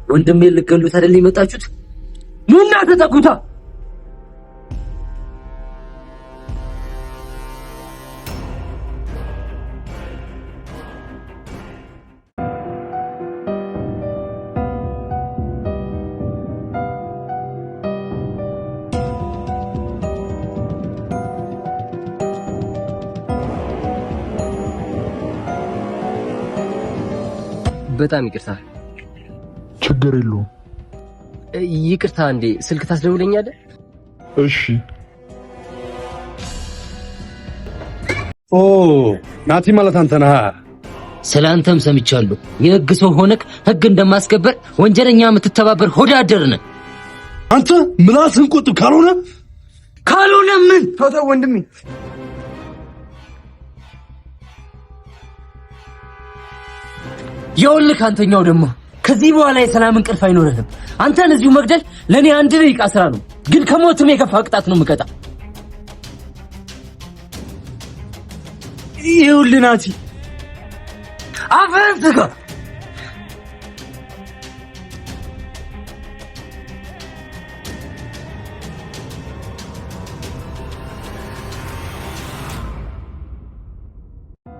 ወንድሜ ልገሉት አይደል የመጣችሁት? ኑና ተጠጉታ። በጣም ይቅርታ። ችግር የለውም። ይቅርታ እንዴ፣ ስልክ ታስደውለኛለህ? እሺ። ኦ ናቲ ማለት አንተ ነህ። ስለ አንተም ሰምቻለሁ። የህግ ሰው ሆነክ ህግ እንደማስከበር ወንጀለኛ የምትተባበር ሆዳደር ነህ። አንተ ምላስህን ቆጥብ፣ ካልሆነ ካልሆነ ምን? ተው ተው ወንድሜ። ይኸውልህ አንተኛው ደግሞ ከዚህ በኋላ የሰላም እንቅልፍ አይኖርህም። አንተን እዚሁ መግደል ለእኔ አንድ ደቂቃ ስራ ነው፣ ግን ከሞትም የከፋ ቅጣት ነው የምቀጣ። ይኸውልህ ናቲ፣ አፍህን ዝጋ።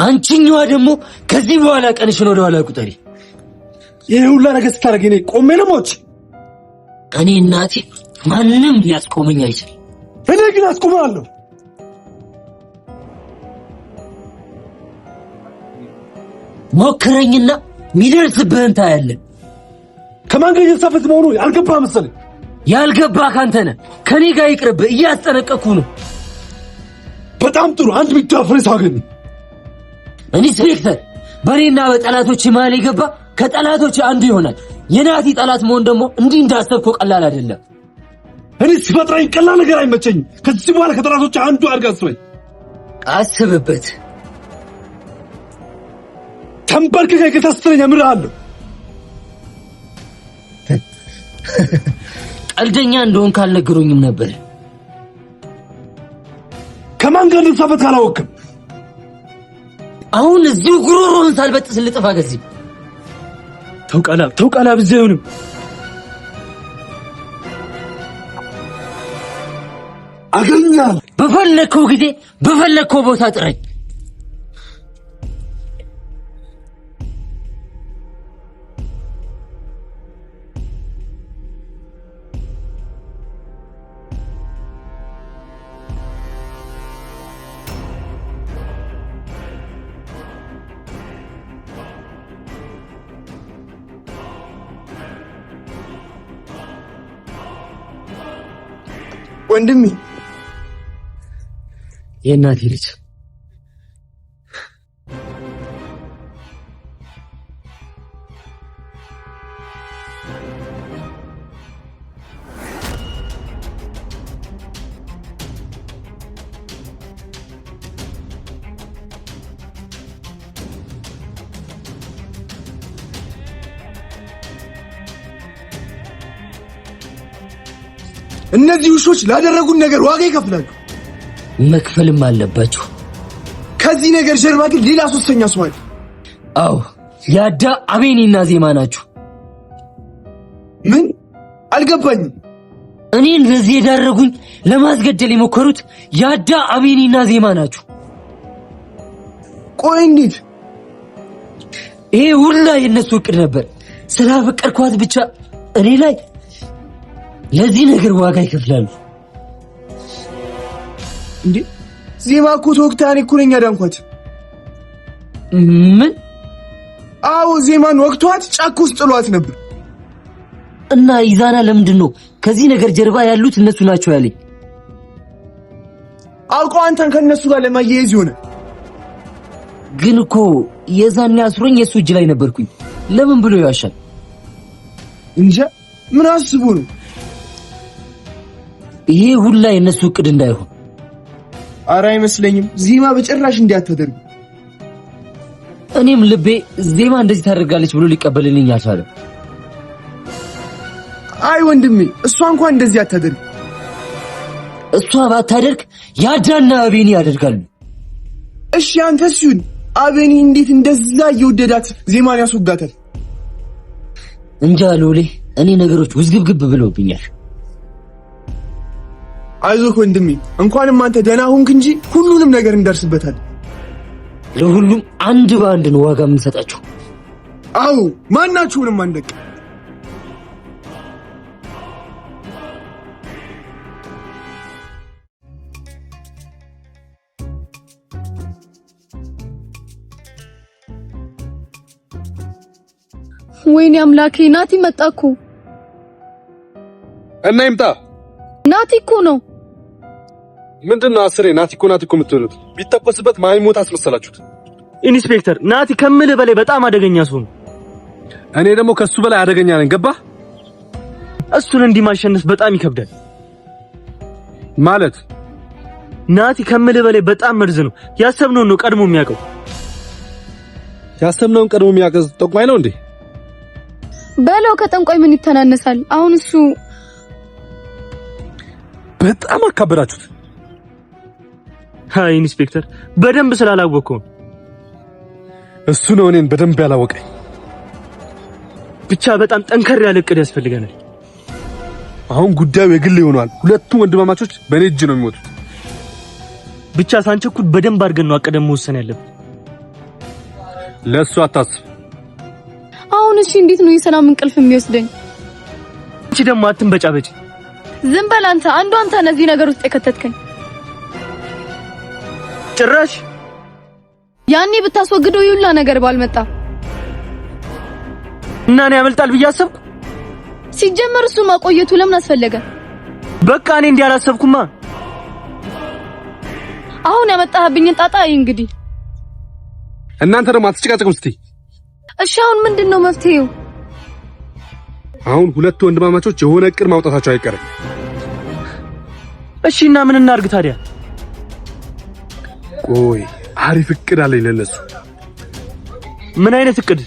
አንቺኛዋ ደግሞ ከዚህ በኋላ ቀንሽን ወደ ኋላ ቁጠሪ። ይሄ ሁላ ነገር ስታደርግ እኔ ቆሜ ልሞት? እኔ እናቴ ማንም ሊያስቆመኝ አይችልም። እኔ ግን አስቆምሃለሁ። ሞክረኝና የሚደርስብህን ታያለህ። ከማን ጋር እየተሳፈት መሆኑ ያልገባህ መሰለኝ። ያልገባህ ካንተ ነህ። ከኔ ጋር ይቅርብህ፣ እያስጠነቀቅኩ ነው። በጣም ጥሩ። አንድ የሚዳፈር ሰው አገኘ። ኢንስፔክተር፣ በእኔና በጠላቶች መሃል የገባ ከጠላቶች አንዱ ይሆናል። የናቲ ጠላት መሆን ደግሞ እንዲህ እንዳሰብከው ቀላል አይደለም። እኔ ሲፈጥረኝ ቀላል ነገር አይመቸኝም። ከዚህ በኋላ ከጠላቶች አንዱ አድርገህ አስበኝ። አስብበት። ተንበርክከህ ይቅርታ ስትለኝ እምርሃለሁ። ቀልደኛ እንደሆን ካልነገሩኝም ነበር። ከማን ጋር እንደተሳፈጥክ አላወቅም። አሁን እዚሁ ጉሮሮህን ሳልበጥስ ልጥፋ ከዚህ። ተው ቃላ፣ ተው ቃላ፣ ብዚህ አይሆንም። አገኛለሁ። በፈለግከው ጊዜ በፈለግከው ቦታ ጥረኝ። ወንድሜ፣ የእናቴ ልጅ እነዚህ ውሾች ላደረጉን ነገር ዋጋ ይከፍላሉ። መክፈልም አለባችሁ። ከዚህ ነገር ጀርባ ግን ሌላ ሶስተኛ ሰው አለ። አዎ ያዳ አቤኔና ዜማ ናችሁ። ምን አልገባኝም። እኔን ለዚህ የዳረጉኝ ለማስገደል የሞከሩት ያዳ አቤኔና ዜማ ናችሁ። ቆይ እንዴት? ይሄ ሁላ የእነሱ እቅድ ነበር። ስላፈቀርኳት ብቻ እኔ ላይ ለዚህ ነገር ዋጋ ይከፍላሉ። እንዴ ዜማ እኮ ተወግታ እኔ እኮ ነኝ ያዳንኳት። ምን? አዎ ዜማን ወቅቷት ጫካ ውስጥ ጥሏት ነበር። እና ኢዛና ለምንድን ነው ከዚህ ነገር ጀርባ ያሉት እነሱ ናቸው ያለኝ? አውቀው አንተን ከእነሱ ጋር ለማያያዝ ይሆነ። ግን እኮ የዛኔ አስሮኝ የእሱ እጅ ላይ ነበርኩኝ። ለምን ብሎ ይዋሻል? እንጃ ምን አስቦ ነው? ይሄ ሁላ የእነሱ እቅድ እንዳይሆን። ኧረ አይመስለኝም። ዜማ በጭራሽ እንዲህ አታደርግም። እኔም ልቤ ዜማ እንደዚህ ታደርጋለች ብሎ ሊቀበልልኝ አልቻለም። አይ ወንድሜ፣ እሷ እንኳን እንደዚህ አታደርግም። እሷ ባታደርግ ያዳና አቤኒ ያደርጋሉ። እሺ አንተስ ይሁን አቤኒ እንዴት እንደዛ እየወደዳት ዜማን ያስወጋታል? እንጃ ሎሌ፣ እኔ ነገሮች ውዝግብግብ ብለውብኛል። አይዞህ ወንድሜ፣ እንኳንም አንተ ደህና ሆንክ እንጂ ሁሉንም ነገር እንደርስበታል። ለሁሉም አንድ በአንድ ነው ዋጋ የምንሰጣቸው። አዎ ማናችሁንም አንደቅ። ወይኔ አምላኬ፣ ናቲ መጣ እኮ። እና ይምጣ። ናቲ እኮ ነው። ምንድን ነው አስሬ ናቲ እኮ ናቲ እኮ የምትሉት? ቢተኮስበት ማይሞት አስመሰላችሁት። ኢንስፔክተር ናቲ ከምልህ በላይ በጣም አደገኛ ሰው ነው። እኔ ደግሞ ከሱ በላይ አደገኛ ነኝ። ገባ? እሱን እንዲህ ማሸነፍ በጣም ይከብዳል። ማለት ናቲ ከምልህ በላይ በጣም መርዝ ነው። ያሰብነውን ነው ቀድሞ የሚያውቀው። ያሰብነውን ቀድሞ የሚያውቅ ጠንቋይ ነው እንዴ? በለው ከጠንቋይ ምን ይተናነሳል? አሁን እሱ በጣም አካበዳችሁት። አይ ኢንስፔክተር በደንብ ስላላወቅከው ነው። እሱ ነው እኔን በደንብ ያላወቀኝ። ብቻ በጣም ጠንከር ያለ እቅድ ያስፈልገናል። አሁን ጉዳዩ የግል ይሆናል። ሁለቱም ወንድማማቾች በእኔ እጅ ነው የሚሞቱት። ብቻ ሳንቸኩል በደንብ አድርገን ነው አቅደን መወሰን ያለብን። ለእሱ አታስብ። አሁን እሺ፣ እንዴት ነው የሰላም እንቅልፍ የሚወስደኝ? አንቺ ደግሞ አትንበጫበጭ። ዝም በል አንተ። አንዱ አንተ ነህ እዚህ ነገር ውስጥ የከተትከኝ። ጭራሽ ያኔ ብታስወግደው ይውላ ነገር ባልመጣ እና እኔ ያመልጣል ብዬ አሰብኩ። ሲጀመር እሱ ማቆየቱ ለምን አስፈለገ? በቃ እኔ እንዲህ አላሰብኩማ። አሁን ያመጣህብኝን ጣጣ አይ እንግዲህ። እናንተ ደግሞ አትጨቃጨቁም እስቲ። እሺ አሁን ምንድን ነው መፍትሄው? አሁን ሁለቱ ወንድማማቾች የሆነ እቅድ ማውጣታቸው አይቀርም። እሺ እና ምን እናድርግ ታዲያ? ቆይ አሪፍ እቅድ አለኝ ለነሱ። ምን አይነት እቅድ?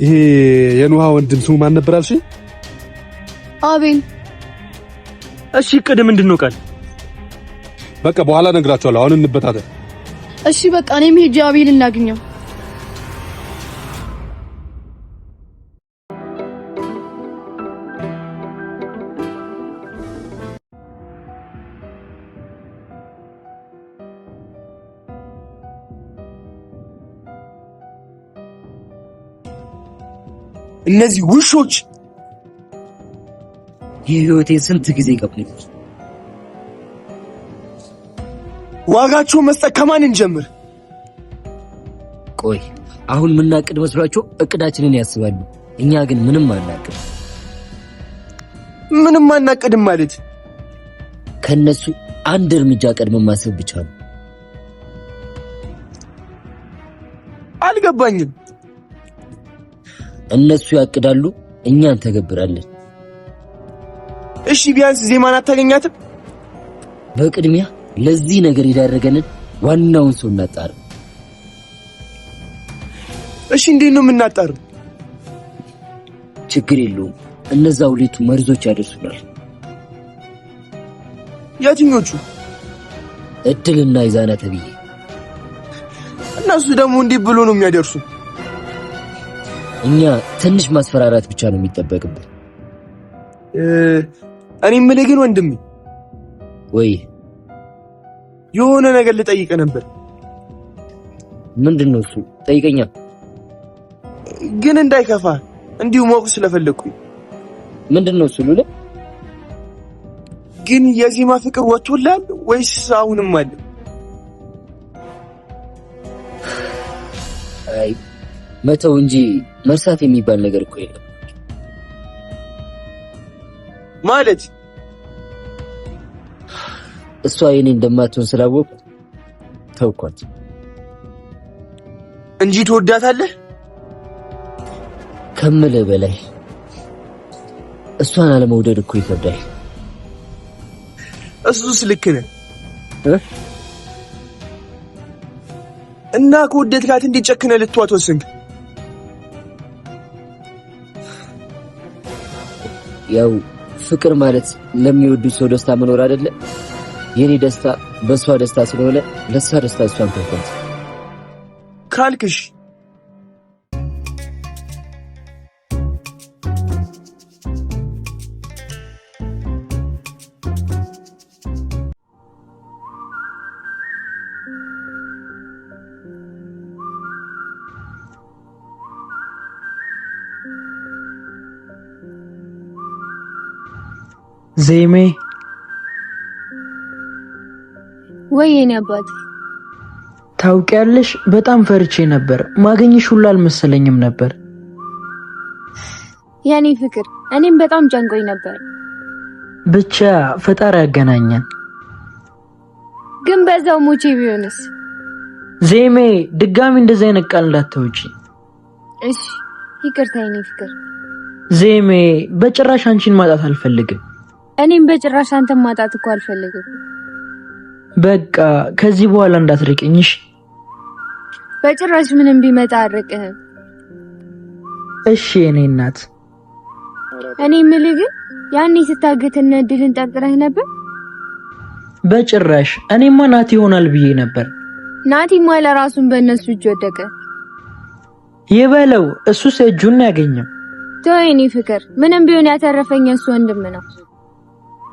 ይሄ የኑሃ ወንድም ስሙ ማን ነበር አልሽኝ? አቤል። እሺ እቅድ ምንድን ነው? ቃል በቃ በኋላ እነግራቸዋለሁ። አሁን እንበታተን። እሺ በቃ እኔም ሄጄ አቤል እናግኘው። እነዚህ ውሾች የህይወቴን ስንት ጊዜ ቀብኝ። ዋጋቸውን መስጠት ከማን እንጀምር? ቆይ አሁን ምናቅድ መስሏቸው እቅዳችንን ያስባሉ። እኛ ግን ምንም አናቅድ። ምንም አናቅድም ማለት ከነሱ አንድ እርምጃ ቀድመን ማሰብ ብቻ ነው። አልገባኝም። እነሱ ያቅዳሉ፣ እኛ እንተገብራለን። እሺ ቢያንስ ዜማን አታገኛትም? በቅድሚያ ለዚህ ነገር የዳረገንን ዋናውን ሰው እናጣር። እሺ እንዴት ነው የምናጣረው? ችግር የለውም። እነዛ ሁለቱ መርዞች ያደርሱናል። የትኞቹ? እድልና ይዛና ተብዬ። እነሱ ደግሞ እንዴት ብሎ ነው የሚያደርሱ? እኛ ትንሽ ማስፈራራት ብቻ ነው የሚጠበቅብን። እኔ የምልህ ግን ወንድሜ፣ ወይ የሆነ ነገር ልጠይቅህ ነበር። ምንድን ነው እሱ? ጠይቀኛ። ግን እንዳይከፋ እንዲሁ ማወቅ ስለፈለግኩኝ። ምንድን ነው እሱ ሉላ? ግን የዜማ ፍቅር ወጥቶልሃል ወይስ አሁንም አለ? አይ መተው እንጂ መርሳት የሚባል ነገር እኮ የለም። ማለት እሷ የኔ እንደማትሆን ስላወቅኩ ተውኳት እንጂ ትወዳታለህ ከምልህ በላይ እሷን አለመውደድ እኮ ይከብዳል። እሱስ ልክ ነህ። እና ከወደድካት እንዴት ጨክነህ ልትተዋት ወሰንክ? ያው ፍቅር ማለት ለሚወዱት ሰው ደስታ መኖር አይደለ? የኔ ደስታ በእሷ ደስታ ስለሆነ ለእሷ ደስታ እሷን ተውኳት ካልክሽ። ዜሜ ወይ የኔ አባት ታውቂያለሽ፣ በጣም ፈርቼ ነበር። ማገኘሽ ሁሉ አልመሰለኝም ነበር። የኔ ፍቅር፣ እኔም በጣም ጨንቆኝ ነበር። ብቻ ፈጣሪ ያገናኘን። ግን በዛው ሞቼ ቢሆንስ? ዜሜ፣ ድጋሚ እንደዚህ አይነት ቃል እንዳታወጪ። እሺ ይቅርታ የኔ ፍቅር። ዜሜ፣ በጭራሽ አንቺን ማጣት አልፈልግም። እኔም በጭራሽ አንተን ማጣት እኮ አልፈልግም። በቃ ከዚህ በኋላ እንዳትርቅኝ እሺ? በጭራሽ ምንም ቢመጣ አርቅህም። እሺ የኔ እናት። እኔ የምልህ ግን ያኔ ስታግትና እድልን ጠርጥረህ ነበር? በጭራሽ እኔማ ናቲ ይሆናል ብዬ ነበር። ናቲማ ለራሱን በእነሱ እጅ ወደቀ። ይበለው፣ እሱስ እጁን ያገኘው። ተው የኔ ፍቅር፣ ምንም ቢሆን ያተረፈኝ እሱ ወንድም ነው።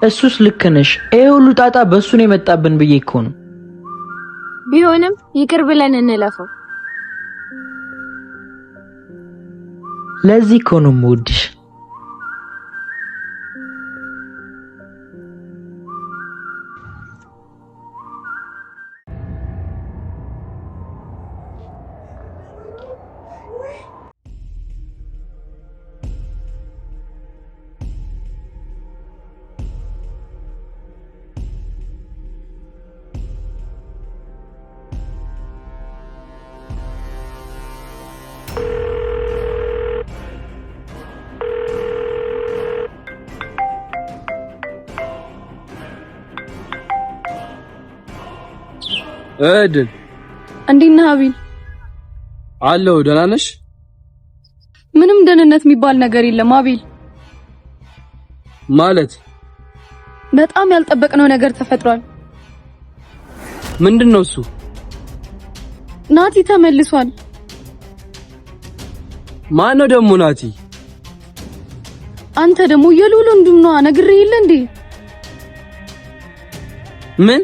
እሱስ ልክ ነሽ። ይሄ ሁሉ ጣጣ በእሱ ነው የመጣብን ብዬ እኮ ነው። ቢሆንም ይቅር ብለን እንለፈው። ለዚህ እኮ ነው የምወድሽ። እድል እንዴት ነህ አቤል? አለሁ። ደህና ነሽ? ምንም ደህንነት የሚባል ነገር የለም አቤል። ማለት በጣም ያልጠበቅነው ነገር ተፈጥሯል። ምንድን ነው እሱ? ናቲ ተመልሷል። ማን ነው ደግሞ ናቲ? አንተ ደግሞ የልዑል ወንድም ነዋ። ነግሬህ የለ እንዴ? ምን?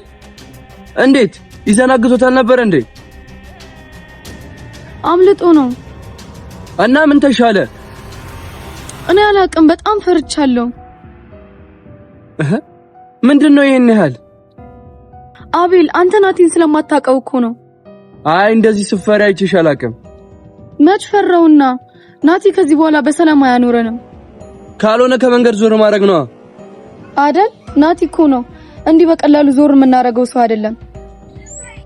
እንዴት ይዘናግቶታል ነበር እንዴ? አምልጦ ነው። እና ምን ተሻለ? እኔ አላቅም። በጣም ፈርቻለሁ። ምንድን ነው ይሄን ያህል? አቤል አንተ ናቲን ስለማታውቀው እኮ ነው። አይ እንደዚህ ስፈሪ አይቼሽ አላቅም። መች ፈራውና? ናቲ ከዚህ በኋላ በሰላም አያኖረንም። ካልሆነ ከመንገድ ዞር ማድረግ ነው አደል? ናቲ እኮ ነው እንዲህ በቀላሉ ዞር የምናደርገው ሰው አይደለም።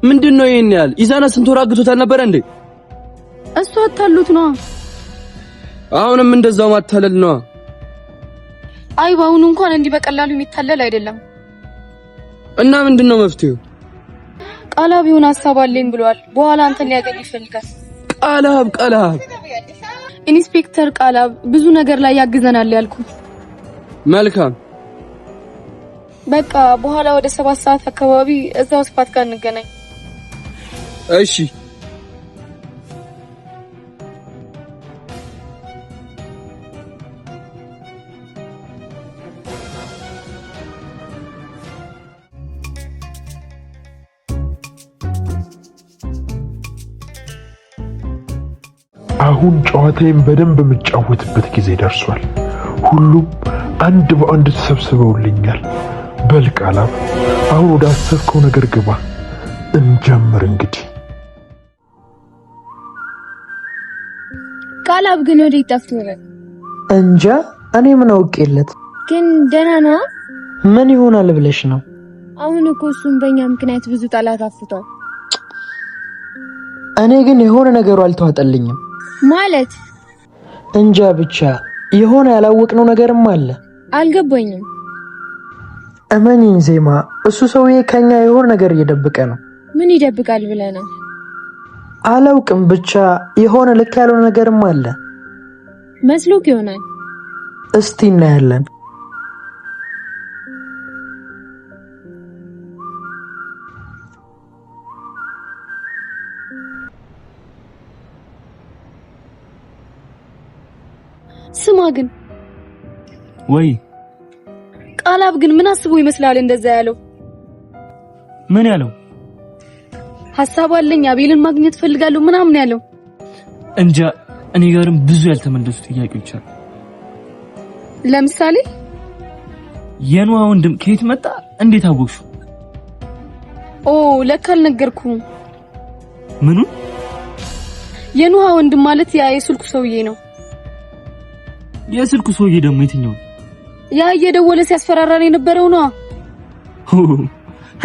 ምንድን ነው ይሄን ያህል? ኢዛና ስንት ወር አግቶታል ነበር እንዴ? እሱ አታሉት ነው። አሁንም እንደዛው ማታለል ነው። አይ በአሁኑ እንኳን እንዲህ በቀላሉ የሚታለል አይደለም። እና ምንድን ነው መፍትሄው? ቃላብ የሆነ ሀሳብ አለኝ ብሏል። በኋላ አንተን ሊያገኝ ይፈልጋል። ቃላብ ቃላብ ኢንስፔክተር ቃላብ ብዙ ነገር ላይ ያግዘናል ያልኩት። መልካም በቃ በኋላ ወደ 7 ሰዓት አካባቢ እዛው spot ጋር እንገናኝ። እሺ። አሁን ጨዋታዬን በደንብ የምጫወትበት ጊዜ ደርሷል። ሁሉም አንድ በአንድ ተሰብስበውልኛል። በል ቃላብ፣ አሁን ወደ አሰብከው ነገር ግባ። እንጀምር እንግዲህ። ቃላብ ግን ወዴት ጠፍቶ ነው? እንጃ እኔ ምን አውቄለት። ግን ደህና ነው? ምን ይሆናል ብለሽ ነው? አሁን እኮ እሱም በእኛ ምክንያት ብዙ ጠላት አፍቷል። እኔ ግን የሆነ ነገሩ አልተዋጠልኝም። ማለት እንጃ ብቻ የሆነ ያላወቅነው ነገርም አለ። አልገባኝም። እመኚኝ ዜማ፣ እሱ ሰውዬ ከኛ የሆነ ነገር እየደበቀ ነው። ምን ይደብቃል ብለህ ነው? አላውቅም፣ ብቻ የሆነ ልክ ያልሆነ ነገርም አለ። መስሎክ ይሆናል። እስቲ እናያለን። ስማ ግን ወይ ቃላብ ግን ምን አስቦ ይመስላል እንደዛ ያለው? ምን ያለው? ሀሳብ አለኝ አቤልን ማግኘት ፈልጋለሁ ምናምን ያለው። እንጃ እኔ ጋርም ብዙ ያልተመለሱ ጥያቄዎች አሉ። ለምሳሌ የኑሃ ወንድም ከየት መጣ? እንዴት አወቅሽው? ኦ ለካ አልነገርኩም። ምኑ? የኑሃ ወንድም ማለት ያ የስልኩ ሰውዬ ነው። የስልኩ ሰውዬ ደግሞ የትኛው? ያ እየደወለ ሲያስፈራራን የነበረው ነዋ።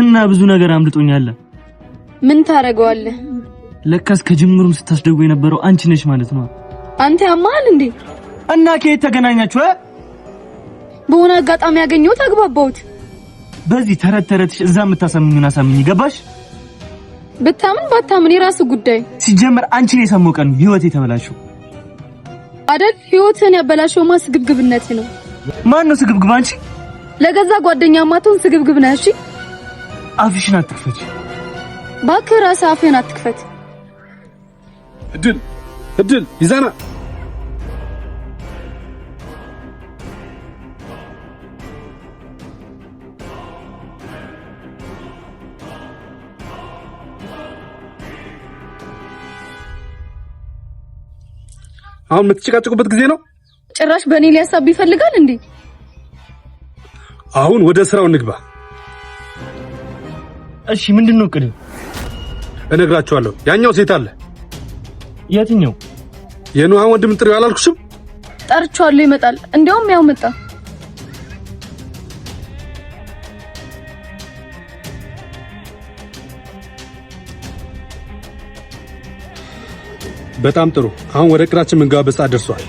እና ብዙ ነገር አምልጦኛል። ምን ታደርገዋለህ? ለካስ ከጅምሩም ስታስደውይ የነበረው አንቺ ነሽ ማለት ነው። አንተ ያማል እንዴ? እና ከየት ተገናኛችሁ? በሆነ አጋጣሚ ያገኘሁት አግባባሁት። በዚህ ተረት ተረትሽ እዛ የምታሳምኙን አሳምኝ። ገባሽ? ብታምን ባታምን የራስህ ጉዳይ። ሲጀመር አንቺን የሰማው ቀን ህይወት የተበላሸው አይደል? ህይወትህን ያበላሸውማ ስግብግብነት ነው። ማን ነው ስግብግብ? አንቺ ለገዛ ጓደኛ ማትሆን ስግብግብ ነህ። እሺ አፍሽን አትክፈች እባክህ፣ ራስህ አፍህን አትክፈት። እድል እድል ይዛና አሁን የምትጨቃጨቁበት ጊዜ ነው። ጭራሽ በእኔ ሊያሳብ ይፈልጋል እንዴ? አሁን ወደ ስራው እንግባ። እሺ፣ ምንድን ነው እቅድ? እነግራችኋለሁ። ያኛው ሴት አለ። የትኛው? የኑሃ ወንድም ጥሪው አላልኩሽም? ጠርቼዋለሁ፣ ይመጣል። እንዲያውም ያው መጣ። በጣም ጥሩ። አሁን ወደ እቅዳችን የምንገባበት ሰዓት ደርሷል።